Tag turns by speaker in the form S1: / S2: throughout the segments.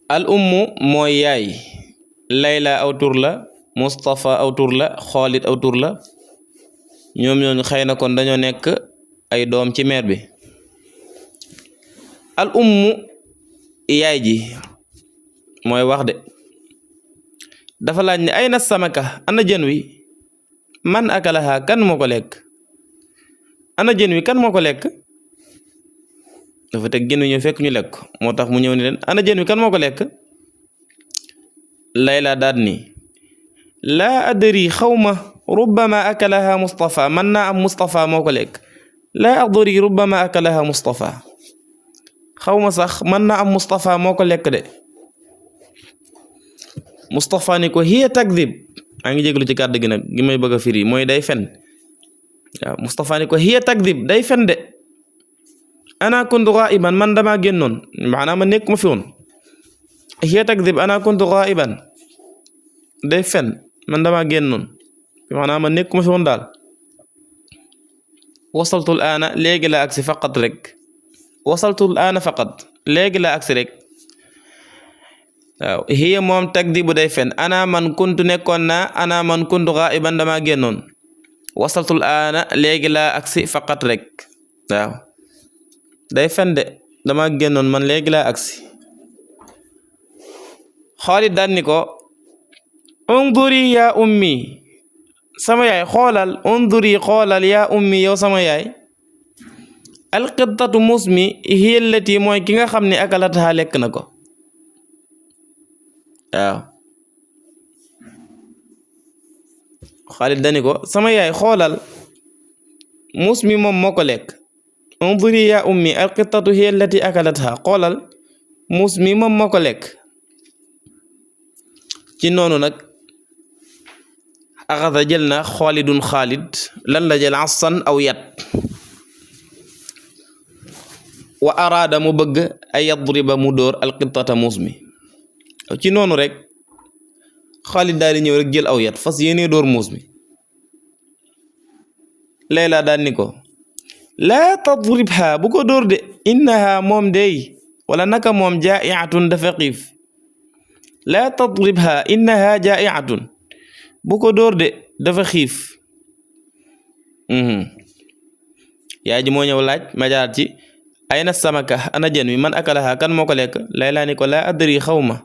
S1: al ummu mooy yaay layla aw tur la Mustafa aw tur la Xaalid aw tur la ñoom ñooñu xëy na kon dañoo nekk ay doom ci mère bi al ummu yaay ji mooy wax de dafa laaj ne ayna samaka ana jën wi man akalaha kan moo ko lekk ana jën wi kan moo ko lekk dafa teg jën wi ñëw fekk ñu lekk moo tax mu ñëw ni leen ana jën wi kan moo ko lekk layla daat ni laa adri xawma rubbama akalaha Mustafa man naa am Mustafa moo ko lekk laa adri rubbama akalaha Mustafa xawma sax man naa am Mustafa moo ko lekk de Mustafa ni ko hiya takdib maa ngi jéglu ci kàddu gi nag gi may bëgg a firi mooy day fen waaw Mustafa ni ko hiya takdib day fen de ana kuntu ghaiban man dama génnoon maanaam ma nekk ma fi woon hiya takdib ana kuntu ghaiban day fen man dama génnoon maanaam ma nekk ma fi woon daal wasaltu al aana léegi la agsi faqat rek wasaltu al aana faqat léegi la agsi rek waaw hiya moom takdibu day fen ana man kuntu nekkoon naa ana man kuntu ghaiban dama génnoon wasaltu al aana léegi la agsi faqat rek waaw day fen de dama génnoon man léegi laa agsi Xaalid daan ni ko unduri yaa ummi sama yaay xoolal unduri xoolal yaa ummi yow sama yaay alqittatu muus mi hiya allati mooy ki nga xam ne akalataha lekk na ko waaw Xaalid dani ko sama yaay xoolal muus mi moom moo ko lekk unduri yaa ummi alqittatu hiya allati akalatha xoolal muus mi moom moo ko lekk ci noonu nag axada jël na Xaalidun Xaalid lan la jël asan aw yat wa araada mu bëgg ay yadriba mu dóor alqittata muus mi ci noonu rek Xaalid daal di ñëw rek jël aw yat fas yéene dóor muus mi Layla daal ni ko laa tadribha bu ko dóor de innaha moom dey wala naka moom jaa'iatun dafa xiif laa tadribha innaha jaa'iatun bu ko dóor de dafa xiif yaay ji moo ñëw laaj ma jaar ci ayna samaka ana jën wi man akalaha kan moo ko lekk Layla ni ko laa adri xawma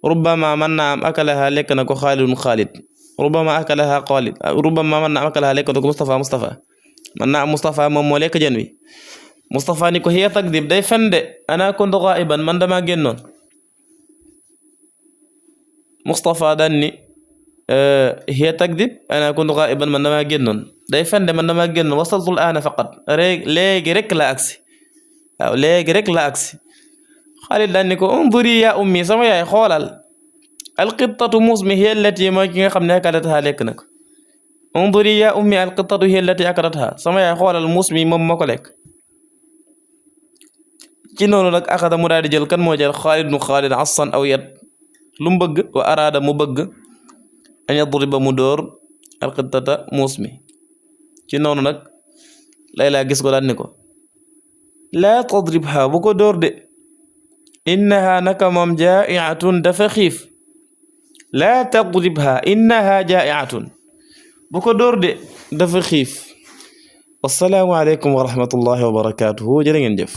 S1: rubbama man naa am akalaha lekk na ko Xaalidun Xaalid rubbama akalaha Xaalid rubbama man naa am akalaha lekk na ko Mustafa man naa am Mustafa moom moo lekk jën wi Mustafa ni ko hiya takdib day fen de ana kuntu ghaiban man dama génnoon Mustafa daan ni hiya takdib ana kuntu ghaiban man dama génnoon day fen de man dama génnoon wasaltu al aana faqat léegi rek la agsi waaw léegi rek la agsi Xaalid daan ni ko unduri yaa ummi sama yaay xoolal alqittatu muus mi hiya allati mooy ki nga xam ne akalataha lekk na ko unduri yaa ummi alqittatu hiya allati akalatha sama yaay xoolal muus mi moom moo ko lekk ci noonu nag axada mu daal di jël kan moo jël Xaalid asan aw yat lu mu bëgg wa araada mu bëgg an yadriba mu dóor alqittata muus mi ci noonu nag Layla gis ko daal ni ko laa tadribha bu ko dóor de innaha naka moom jaa'iatun dafa xiif laa tadribha innaha jaa'iatun bu ko dóor de dafa xiif wassalaamu aleykum wa rahmatullahi wa barakatuhu jërë ngeen jëf